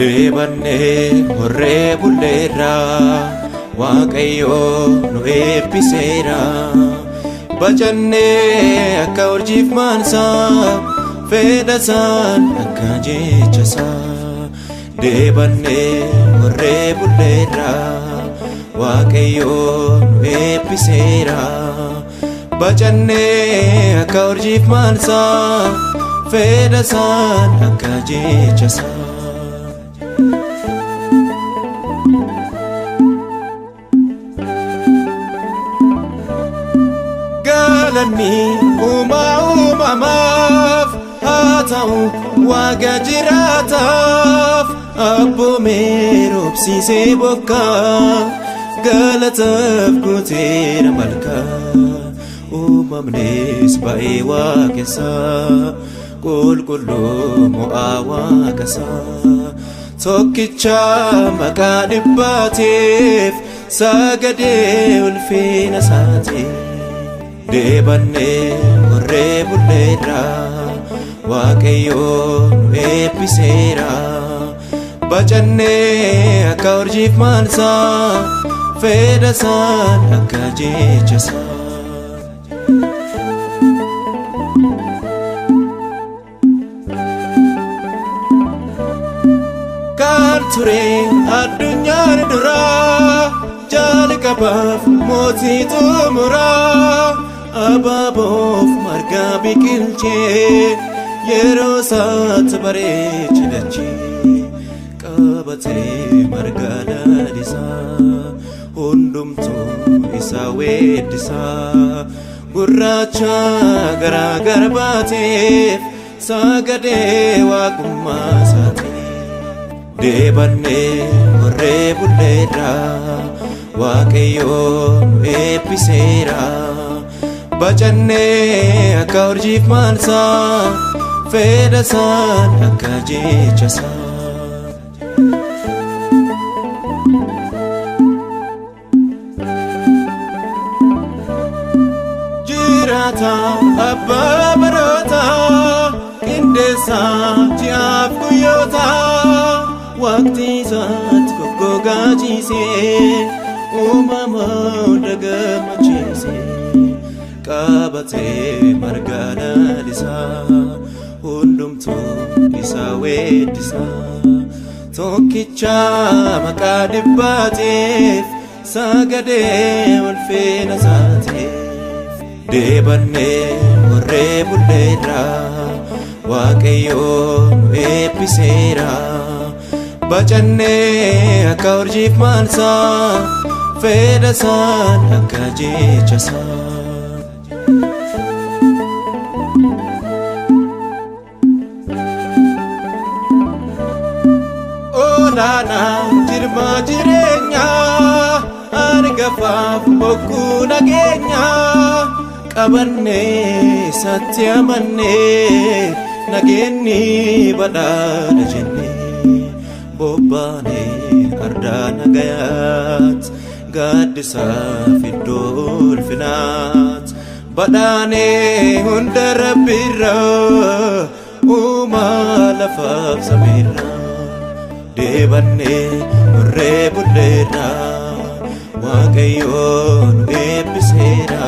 Deebannee horree bulleerra, Waaqayyoo nu eebbiseera. Bacannee akka urjiif maansaa, fedhasaan akka jechasaa. Deebannee horree bulleerra, Waaqayyoo nu eebbiseera. Bacannee akka urjiif maansaa, fedhasaan akka jechasaa. Galanni uumaa uumamaaf haa ta'u, waaqa jiraataaf, abboomee roobsiisee bokkaa, galataaf guuteera malkaa. Uumamnes baay'ee waaqessaa, qulqulluu mo'aa waaqasaa, tokkicha maqaa dhibbaateef sagadee ulfina isaatiif. Deebannee horree bulleerra, Waaqayyoo nu eebbiseera. Bacannee akka urjiif maansaa, fedhasaan akka jechasaa. Kan ture addunyaan duraa, jalqabaaf mootii xumuraa, abaaboof marga biqilchee, yeroo isaatti bareechi dachee, qabatee marga lalisaa, hundumtuu isa weeddisaa, gurraacha garaa garbaateef sagadee waaqummaa isaatiif. Deebannee horree bulleerra, Waaqayyoo nu eebbiseera. Bacannee akka urjiif maansaa, fedhasaan akka jechasaa. Jiraata abbaa baroota, qindeessaa ji'aaf guyyoota, waqtii isaatti goggogaa ciisee, uumama hunda gammachiisee, qabatee marga lalisaa, hundumtuu isa weeddisaa, tokkicha maqaa dhibbaateef sagadee ulfina isaatiif. Deebannee horree bulleerra, Waaqayyoo nu eebbiseera. Bacannee akka urjiif maansaa, fedhasaan akka jechasaa. Olaanaa jirma jireenyaa, hangafaaf bokkuu nageenyaa, qabannee isatti amannee, nageenyi badhaadha jennee, bobbaanee ardaa nagayaat, gaaddisaaf iddoo ulfinaat, badhaanee hunda rabbiirraa, uumaa lafaaf samiirraa. Deebannee horree bulleerra, Waaqayyoo nu eebbiseera.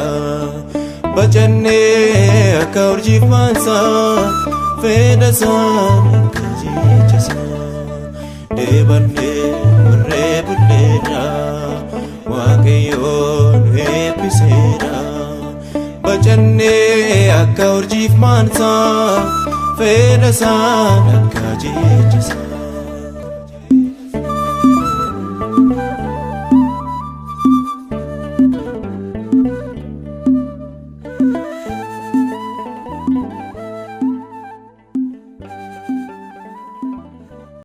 Bacannee akka urjiif maansaa, fedhasaan akka jechasaa. Deebannee horree bulleerra, Waaqayyoo nu eebbiseera. Bacannee akka urjiif maansaa, fedhasaan akka jechasaa.